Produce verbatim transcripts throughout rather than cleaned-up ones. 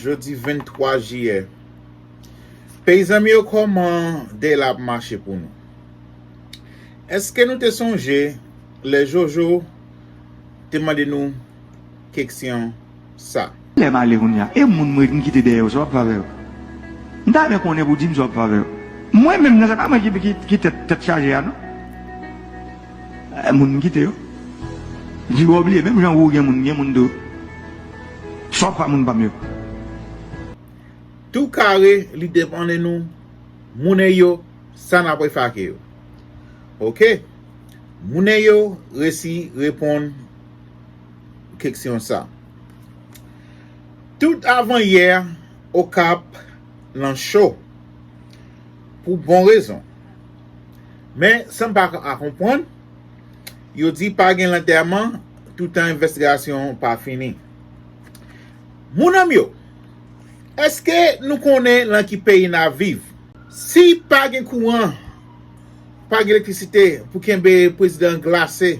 Jodi venntwa jiyè. Peyizan m yo, kòman dèy la ap mache pou nou? Èske nou te sonje lè Jojo te mande nou keksyon sa? Lè m ale kounye a, e moun mwen m kite dèyè yo, sa w ap fè avè yo? M ta renmen konnen pou w di m sa w ap fè avè yo. Mwen menm nan, se pa mwen ki, ki, ki tèt, tèt chaje a, non. E moun m kite yo. Di w bliye, menm jan ou gen moun, gen moun tou. Sa w ap fè moun pa m yo? Tou kare, li depann de nou. Moun yo, sa n ap refake yo. Oke? Moun yo resi reponn keksyon sa. Tout avanyè Okap lan cho pou bon rezon. Men, sa m pa ka konprann, yo di pa gen lantèman toutan envestigasyon pa fini. Moun an m yo, èske nou konnen lan ki peyi n ap viv? Si pa gen kouran, pa gen elektrisite pou kenbe prezidan glase,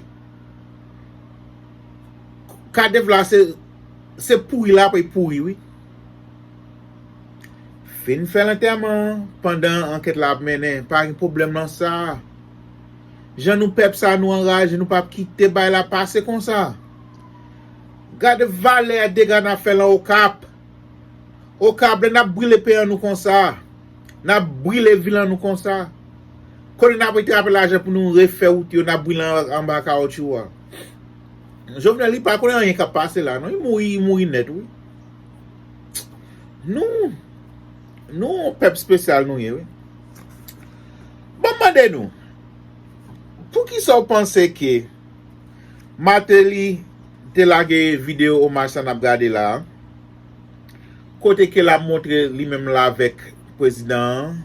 Kadev la se, se pouri l ap pouri, wi. Fin fè lantèman an pandan ankèt la ap mennen. Pa gen pwoblèm nan sa. Jan nou pèp sa, nou anraje, nou p ap kite bagay la pase konsa. Gade valè dega n ap fè lan Okap. Okap, lè n ap brile peyi an nou konsa. N ap brile vil an nou konsa. Kote n ap trape lajan pou nou refè wout yo, n ap brile an, anba kawotchou a. Jovenel, li pa konnen anyen k ap pase la, non. Li mouri, li mouri nèt, wi. Nou, nou yon pèp espesyal nou ye, wi. Bon, m mande nou, poukisa w panse ke Martelly te lage videyo omaj sa n ap gade la a, kote ke l ap montre li menm la avèk prezidan an,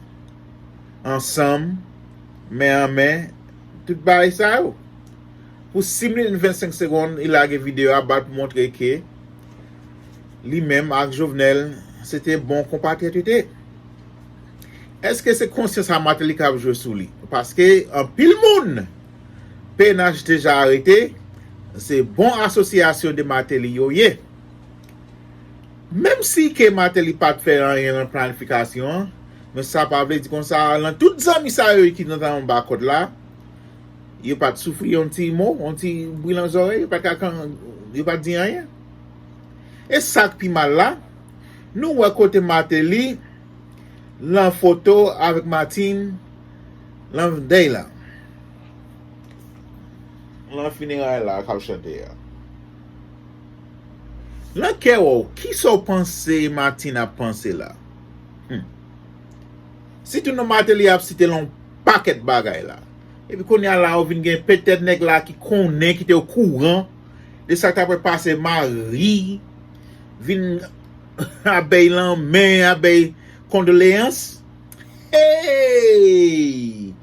ansanm, men an men, tout bagay sa yo. Pou sis minit vennsenk segonn, li lage videyo a, bat pou montre ke li menm ak Jovenel, se te bon konpatriyòt yo te. Èske se konsyans a Martelly k ap jwe sou li? Paske anpil moun P N H deja arete, se bon asosyasyon de Martelly yo ye. Menm si ke Martelly pa t fè anyen nan planifikasyon an, men sa pa vle di konsa, lan tout zanmi sa yo ki nan anba kòd la, yo pa t soufri yon ti mo, yon ti bri lan zòrèy, yo pa t ka kan, yo pa t di anyen. E sa k pi mal la, nou wè kote Martelly lan foto avèk Martine lan dèy la. Lan fineray la k ap chante a. Lan kè w, kisa w panse Martine ap panse la? Hmm. Sitou non Martelly ap site lan yon pakèt bagay la. Epi kounye a la, ou vin gen petèt nèg la ki konnen, ki te okouran de sa k t ap pase, mari vin ap bay lanmen, ap bay kondoleyans. Hey!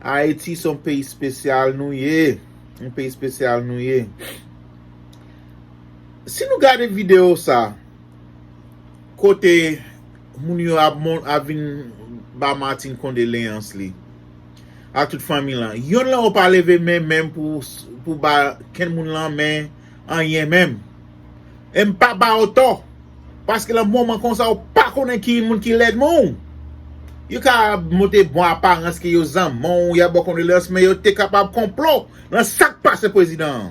Ayiti se yon peyi espesyal nou ye. Yon peyi espesyal nou ye. Si nou gade videyo sa, kote moun yo ap, mon, ap vin ba Martine kondoleyans li, ak tout fanmi lan. Yonn lan yo pa leve men menm pou, pou ba kenn moun lanmen, anyen menm. E m pa ba yo tò. Paske lan moman konsa, ou pa konnen ki moun ki lènmi w. Yo ka montre bon aparans ke yo zanmi w, y ap ba w kondoleyans, men yo te kapab konplo lan sa k pase prezidan an.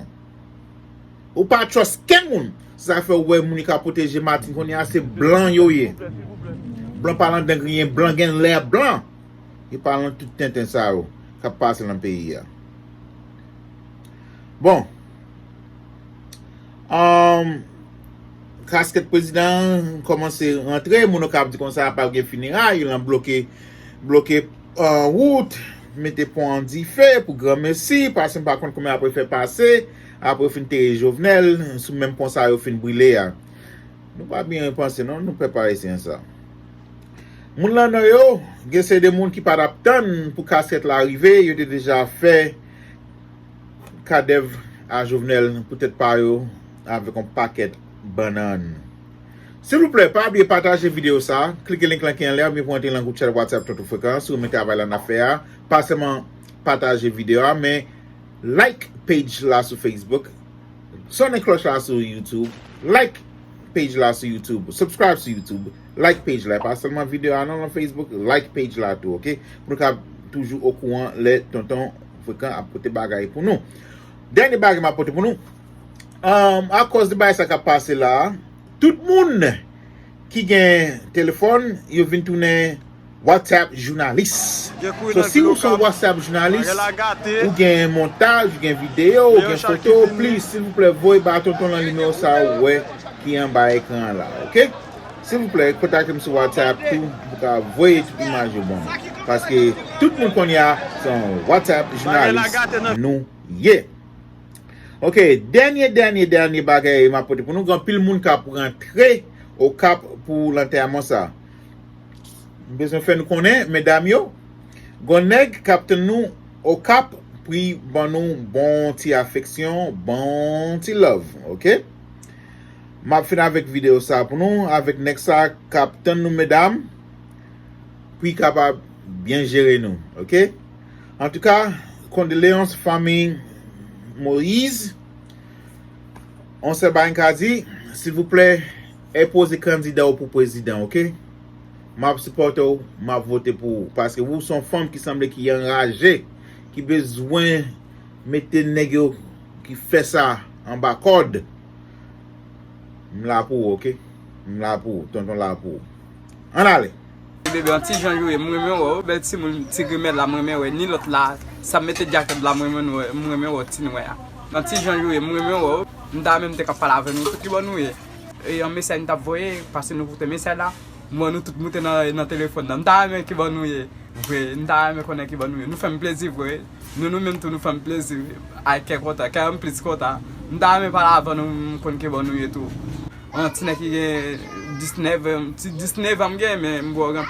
Ou pa trust kenn moun. Se sa fè w wè moun ki ka pwoteje Martine kounye a, se blan yo ye. Blan pa lan dan griyen, blan gen lè blan. Yo pa lan tout tenten sa yo k ap pase lan peyi a. Bon. Anm, kaskèt prezidan an kòmanse rantre, moun yo ka ap di konsa, pa gen fineray, yo lan bloke, bloke, euh, wout, mete pon an dife pou granmesi, paske m pa konn konbyen apre fè pase, apre yo fin tire Jovenel, sou menm pon sa yo fin brile a. Nou pa byen panse non, nou pèp ayisyen sa. Moun lan nan yo, gen se de moun ki pa t ap tann pou kaskèt la rive, yo te deja fè Kadev a Jovenel pou tèt pa yo avèk yon pakèt bannann. Silvouplè, pa bliye pataje videyo sa, klike link lan ki anlè, oubyen pou antre lan gwoup chat WhatsApp Tonton Frekan, si w renmen travay la n ap fè a, pa sèlman pataje videyo a, men like page la sou Facebook, sonnen klòch la sou YouTube, like page la sou YouTube, subscribe sou YouTube, like page la, pa sèlman videyo a non, nan Facebook, like page la tou, ok? Pou nou ka toujou okouran lè Tonton Frekan ap pote bagay pou nou. Dènye bagay m ap pote pou nou, um, akòz de bagay sa k ap pase la, tout moun ki gen telefòn, yo vin tounen WhatsApp jounalis. So, si ou se yon WhatsApp jounalis, ou gen montaj, ou gen videyo, ou gen foto, please, silvouplè, voye ba Tonton lan nimewo sa ou wè ki anba ekran an la, ok? Silvouplè, kontakte m sou WhatsApp tou, pou ka voye tout imaj yo ban mwen. Paske tout moun kounye a se yon WhatsApp jounalis nou ye. Ok, dènye, dènye, dènye bagay m ap pote pou nou. Gen anpil moun k ap rantre Okap pou lantèman sa. M bezwen fè nou konnen, medam yo, gon nèg k ap tann nou Okap pou l ban nou bon ti afeksyon, bon ti love, ok? M ap fin avèk videyo sa pou nou, avèk nèg sa k ap tann nou, medam, pou l kapab byen jere nou, ok? Antouka, kondoleyans fanmi Moïse. On sèl bagay m ka di, silvouplè, enpoze kandida w pou prezidan, ok? M ap sipòte w, m ap vote pou ou. Paske ou se yon fanm ki sanble ki anraje, ki bezwen mete nèg yo ki fè sa anba kòd. M la pou ou, ok? M la pou ou, Tonton la pou ou. Ann ale. Bebe, yon ti jan ou ye, m renmen wè w. Bèl timoun, ti grimèl la, m renmen wè. Ni lòt la, sa mete djakèt la, m renmen wè, m renmen wè, ti nwè a. Yon ti jan ou ye, m renmen wè w. M ta renmen m te ka pale avè nou tout, ki bò nou ye. E yon mesaj m t ap voye, paske nou koute mesaj la. M wè nou tout moute nan, nan telefòn nan. M ta renmen ki bò nou ye. Vre, m ta renmen konnen ki bò nou ye. Nou fè m plezi vre. Nou, nou menm tou, nou fè m plezi. Ak kè kontan, kè m plis kontan. M ta renmen pale avè nou, m konn ki bò nou ye tou. Yon ti nèg ki gen disnèf an, ti disnèf an m gen, men m bò gen